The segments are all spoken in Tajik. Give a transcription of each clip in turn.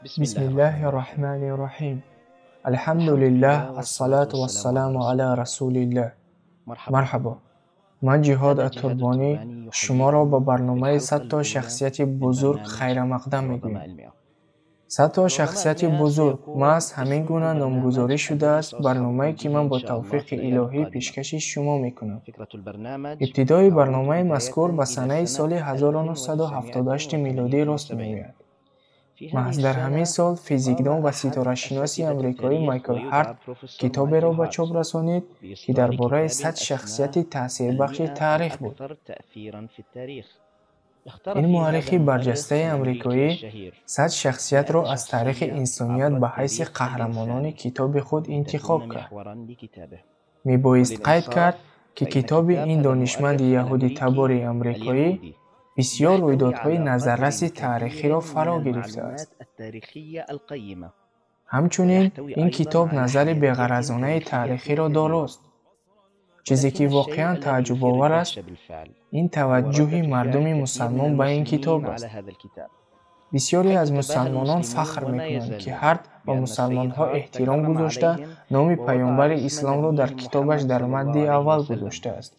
Бисмиллаҳи рраҳмани рраҳим. Алҳамду лиллаҳ, ассалату вассаламу ала расулиллаҳ. Марҳабо. Ман Ҷиҳод Аттурбонӣ шуморо ба барномаи 100 то шахсияти бузург хайрамақдам мегӯям. 100 то шахсияти бузург маҳз ҳамин гуна номгузорӣ шудааст барномае, ки ман бо тавфиқи илоҳӣ пешкаши шумо мекунам. Ибтидои барномаи мазкур ба санаи соли 1978 милодӣ рост меояд. Маҳз дар ҳамин сол физикдон ва ситорашиноси амрикоӣ Майкл Ҳарт китоберо ба чоп расонид, ки дар бораи 100 шахсияти таъсирбахши таърих буд. Ин муаррихи барҷастаи амрикоӣ 100 шахсиятро аз таърихи инсоният ба ҳайси қаҳрамонони китоби худ интихоб кард. Мебоист қайд кард, ки китоби ин донишманди яҳудитабори амрикоӣ бисёр рӯйдодҳои назарраси таърихиро фаро гирифтааст. Ҳамчунин ин китоб назари беғаразонаи таърихиро дорост. Чизе ки воқеан тааҷҷубовар аст, ин таваҷҷӯҳи мардуми мусалмон ба ин китоб аст. Бисёре аз мусалмонон фахр мекунанд, ки Ҳарт ба мусалмонҳо эҳтиром гузошта, номи паёмбари исломро дар китобаш дар мадди аввал гузоштааст.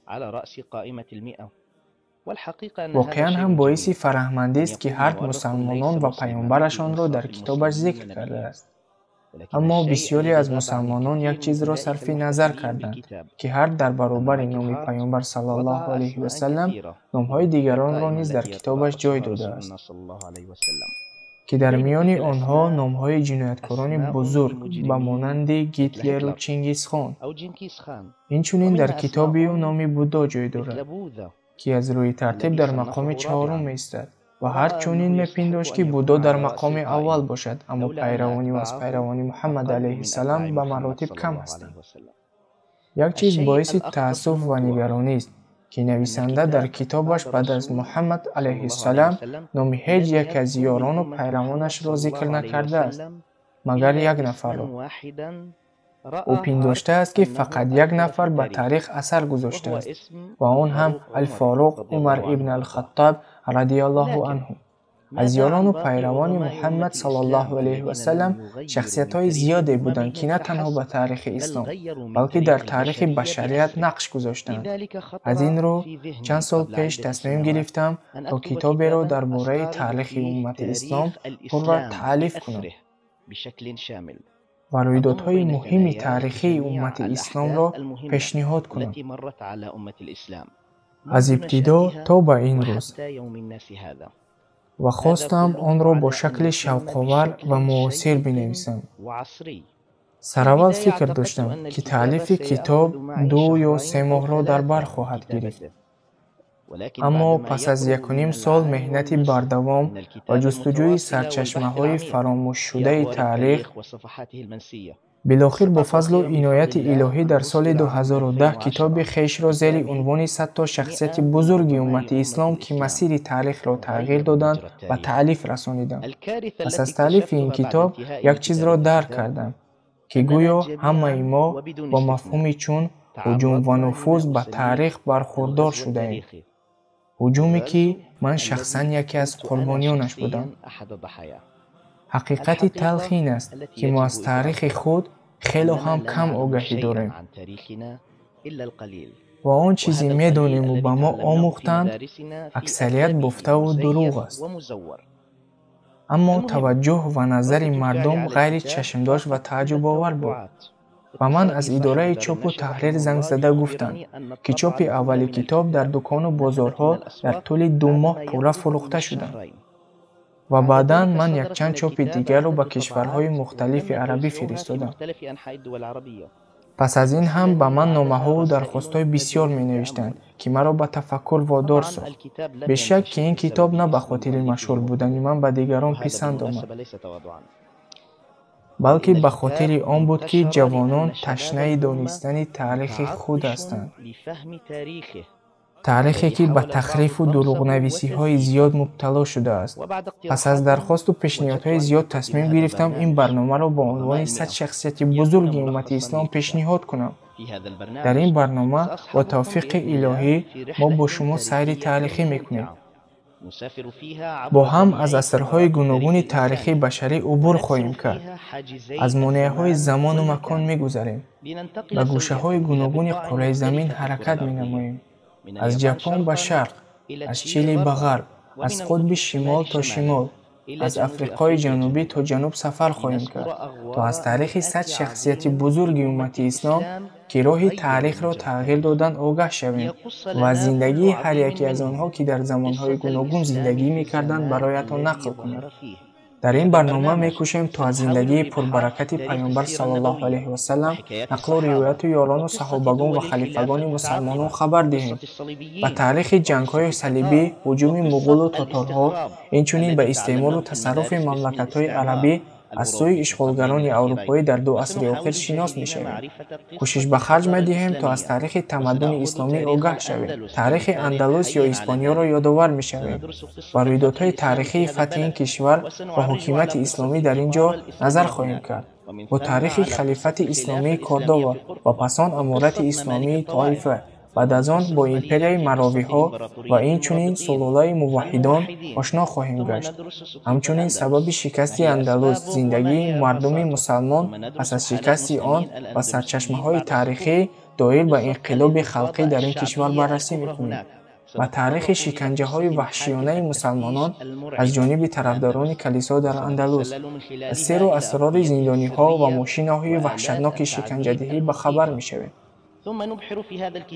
Воқеан ҳам боиси фараҳмандист, ки Ҳарт мусалмонон ва паёмбарашонро дар китобаш зикр кардааст. Аммо бисёре аз мусалмонон як чизро сарфи назар карданд, ки Ҳарт дар баробари номи паёмбар саллаллоҳу алайҳи васаллам номҳои дигаронро низ дар китобаш ҷой додааст, ки дар миёни онҳо номҳои ҷинояткорони бузург ба монанди Гитлеру Чингисхон. Инчунин дар китоби ӯ номи Буддо ҷой дорад, ки аз рӯи тартиб дар мақоми чаҳорум меистад, ва Ҳарт чунин мепиндошт, ки Буддо дар мақоми аввал бошад, аммо пайравони ӯ аз пайравони Муҳаммад алайҳиссалам ба маротиб кам ҳастанд. Як чиз боиси таассуф ва нигаронист, ки нависанда дар китобаш баъд аз Муҳаммад алайҳиссалам номи ҳеҷ яке аз ёрону пайравонашро зикр накардааст, магар як нафарро. Ӯ пиндоштааст, ки фақат як нафар ба таърих асар гузоштааст, ва он ҳам Алфоруқ Умар ибн Алхаттаб радиаллоҳу анҳу. Аз ёрону пайравони Муҳаммад саллаллоҳу алайҳи васаллам шахсиятҳои зиёде буданд, ки на танҳо ба таърихи ислом, балки дар таърихи башарият нақш гузоштаанд. Аз ин рӯ чанд сол пеш тасмим гирифтам, то китоберо дар бораи таърихи уммати ислом пурра таълиф кунам ва рӯйдодҳои муҳими таърихии уммати исломро пешниҳод кунам аз ибтидо то ба ин рӯз, ва хостам онро бо шакли шавқовар ва муосир бинависам. Сараввал фикр доштам, ки таълифи китоб 2 ё 3 моҳро дар бар хоҳад гирифт, аммо пас аз якуним сол меҳнати бардавом ва ҷустуҷӯи сарчашмаҳои фаромӯшшудаи таърих, билохир бо фазлу инояти илоҳӣ дар соли 2010 китоби хешро зери унвони 100 то шахсияти бузурги уммати ислом, ки масири таърихро тағйир доданд, ба таълиф расонидам. Пас аз таълифи ин китоб як чизро дарк кардам, ки гӯё ҳамаи мо бо мафҳуми чун ҳуҷум ва нуфуз ба таърих бархӯрдор шудаем, ҳуҷуме, ки ман шахсан яке аз қурбониёнаш будам. Ҳақиқати талх ин аст, ки мо аз таърихи худ хело ҳам кам огаҳӣ дорем ва он чизе медониму ба мо омӯхтанд, аксарият бофтаву дурӯғ аст. Аммо таваҷҷӯҳ ва назари мардум ғайричашмдошт ва тааҷҷубовар буд. Ба ман аз идораи чопу таҳрир занг зада гуфтанд, ки чопи аввали китоб дар дукону бозорҳо дар тӯли 2 моҳ пурра фурӯхта шуданд ва баъдан ман якчанд чопи дигарро ба кишварҳои мухталифи арабӣ фиристодам. Пас аз ин ҳам ба ман номаҳову дархостҳои бисёр менавиштанд, ки маро ба тафаккур водор сохт. Бешак, ки ин китоб на ба хотири машҳур будани ман ба дигарон писанд омад, балки ба хотири он буд, ки ҷавонон ташнаи донистани таърихи худ ҳастанд, таърихе, ки ба тахрифу дурӯғнависиҳои зиёд мубтало шудааст. Пас аз дархосту пешниҳодҳои зиёд тасмим гирифтам ин барномаро бо унвони 100 шахсияти бузурги уммати ислом пешниҳод кунам. Дар ин барнома бо тавфиқи илоҳӣ мо бо шумо сайри таърихӣ мекунем. Бо ҳам аз асрҳои гуногуни таърихи башарӣ убур хоҳем кард. Аз монеаҳои замону макон мегузарем. Ба гӯшаҳои гуногуни қурраи замин ҳаракат менамоем. Аз Ҷапон ба шарқ, аз Чили ба ғарб, аз қутби шимол то шимол, аз Африқои Ҷанубӣ то ҷануб сафар хоҳем кард, то аз таърихи 100 шахсияти бузурги уммати ислом, ки роҳи таърихро тағйир доданд, огаҳ шавем ва аз зиндагии ҳар яке аз онҳо, ки дар замонҳои гуногун зиндагӣ мекарданд, бароятон нақл кунем. Дар ин барнома мекӯшем то аз зиндагии пурбаракати Паёмбар саллаллоҳу алайҳи васаллам, нақлу ривояту ёрону саҳобагон ва халифагони мусалмонон хабар диҳем. Ба таърихи ҷангҳои салибӣ, ҳуҷуми муғулу тоторҳо, инчунин ба истеъмору тасарруфи мамлакатҳои арабӣ аз сӯи ишғолгарони аврупоӣ дар ду асри охир шинос мешавем. Кӯшиш ба харҷ медиҳем то аз таърихи тамаддуни исломӣ огаҳ шавем. Таърихи Андалус ё Испаниёро ёдовар мешавем. Ба рӯйдодҳои таърихии фатҳи ин кишвар ва ҳокимияти исломӣ дар ин ҷо назар хоҳем кард. Бо таърихи халифати исломии Кордова ва пас он аморати исломии Тоифа, баъд аз он бо империяи маровиҳо ва инчунин сулолаи муваҳҳидон ошно хоҳем гашт. Ҳамчунин сабаби шикасти Андалус, зиндагии мардуми мусалмон пас аз шикасти он ва сарчашмаҳои таърихӣ доир ба инқилоби халқӣ дар ин кишвар баррасӣ мекунем. Ба таърихи шиканҷаҳои ваҳшиёнаи мусалмонон аз ҷониби тарафдорони калисо дар Андалус, аз сирру асрори зиндониҳо ва мошинаҳои ваҳшатноки шиканҷадиҳӣ ба хабар мешавем.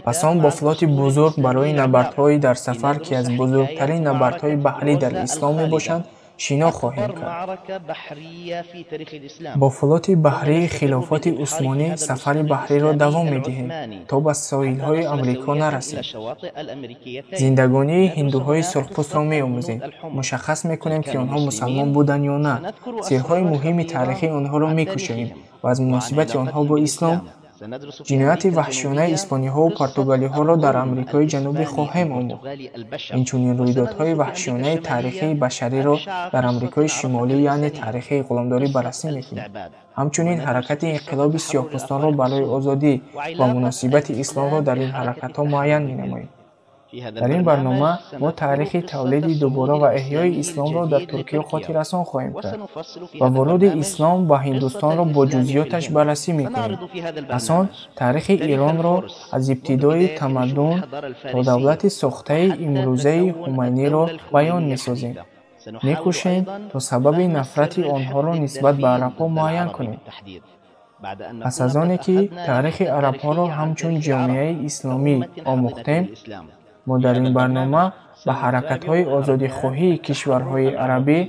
Пас он бо флоти бузург барои набардҳои дар сафар, ки аз бузургтарин набардҳои баҳрӣ дар ислом мебошанд, шино хоҳем кард. Бо флоти баҳрии хилофати Усмонӣ сафари баҳриро давом медиҳем, то ба соҳилҳои Амрико нарасем. Зиндагонии ҳиндуҳои сурхпӯстро меомӯзем. Мушаххас мекунем, ки онҳо мусалмон буданд ё на. Сирҳои муҳими таърихии онҳоро мекушоем ва аз муносибати онҳо бо ислом, ҷинояти ваҳшиёнаи испониҳову португалиҳоро дар Амрикои Ҷанубӣ хоҳем омӯхт. Инчунин рӯйдодҳои ваҳшиёнаи таърихии башариро дар Амрикои Шимолӣ, яъне таърихи ғуломдорӣ баррасӣ мекунем. Ҳамчунин ҳаракати инқилоби сиёҳпӯстонро барои озодӣ ва муносибати исломро дар ин ҳаракатҳо муайян менамоем. Дар ин барнома мо таърихи тавлиди дубора ва эҳёи исломро дар Туркия хотиррасон хоҳем кард ва вуруди ислом ба Ҳиндустонро бо ҷузъиёташ баррасӣ мекунем. Пас он таърихи Иронро аз ибтидои тамаддун то давлати сохтаи имрӯзаи Ҳумайниро баён месозем. Мекӯшем то сабаби нафрати онҳоро нисбат ба арабҳо муайян кунем. Пас аз оне ки таърихи арабҳоро ҳамчун ҷомеаи исломӣ омӯхтем, мо дар ин барнома ба ҳаракатҳои озодихоҳии кишварҳои арабӣ,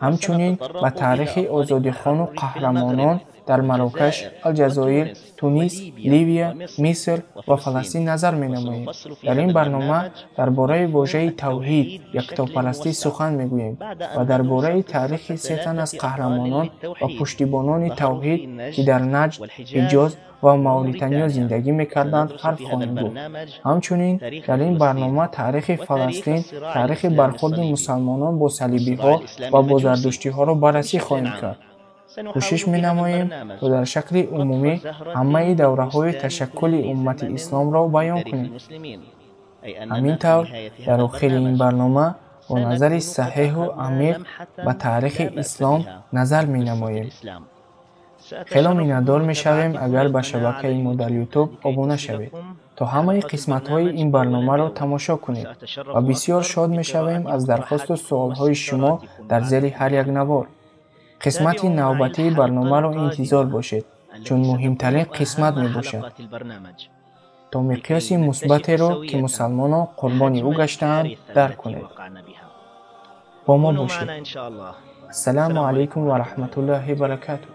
ҳамчунин ба таърихи озодихону қаҳрамонон дар Марокаш, Алҷазоир, Тунис, Ливия, Миср ва Фаластин назар менамоем. Дар ин барнома дар бораи вожаи тавҳид, яктопарастӣ сухан мегӯем ва дар бораи таърихи се тан аз қаҳрамонон ва пуштибонони тавҳид, ки дар Наҷд, Ҳиҷоз ва Мавритания зиндагӣ мекарданд, ҳарф хоҳем гуфт. Ҳамчунин дар ин барнома таърихи Фаластин, таърихи бархурди мусалмонон бо салибиҳо ва бо зардуштиҳоро баррасӣ хоҳем кард. Кӯшиш менамоем то дар шакли умумӣ ҳамаи давраҳои ташаккули уммати исломро баён кунем. Ҳамин тавр, дар охири ин барнома бо назари саҳеҳу амиқ ба таърихи ислом назар менамоем. Хело миннатдор мешавем, агар ба шабакаи мо дар Ютуб обуна шавед, то ҳамаи қисматҳои ин барномаро тамошо кунед ва бисёр шод мешавем аз дархосту суолҳои шумо дар зери ҳар як навор. Қисмати навбатии барномаро интизор бошед, чун муҳимтарин қисмат мебошад. То миқёси мусбатеро, ки мусалмонон қурбони ӯ гаштаанд, дарк кунед. Бо мо бошед. Ассалому алайкум ва раҳматуллоҳи баракатуҳ.